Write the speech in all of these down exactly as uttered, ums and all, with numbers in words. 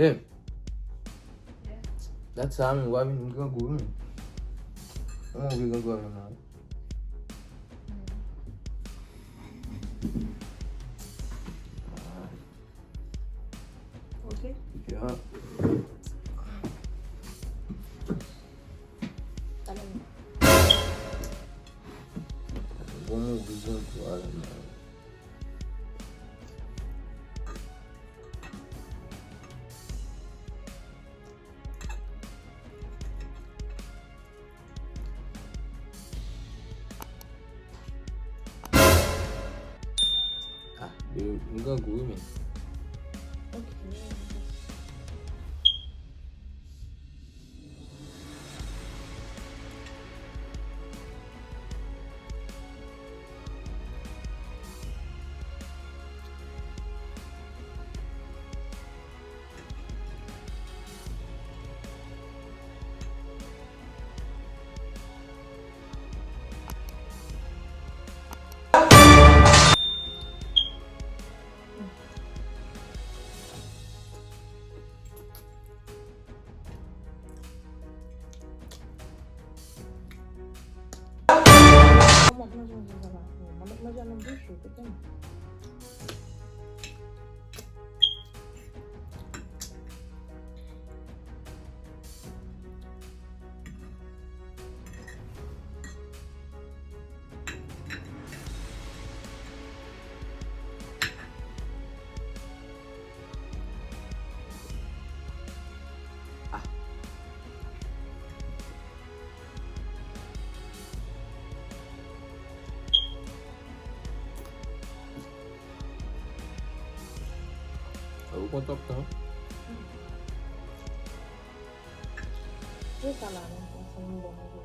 Babe. Dat sa, men, w ap vin grangou, men. Kòman w vin grangou avè m la? Ok. Ya. Talè. Bon, m vin grangou avè m la. Ah, babe, m grangou wi, men. Ok. Kòman manje manje sa la? Mwen manje nan bouch ou, kote m? Ou kontan tan. Se sa la, non, se yon bon manje,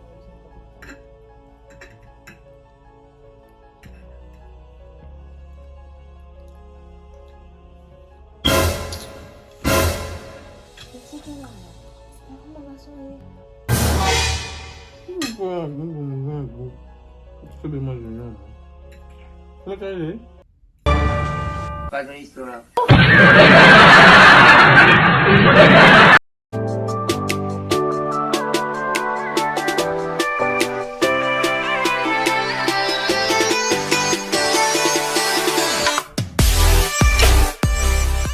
manje, manje. Kòman sa ye? Pa gen istwa.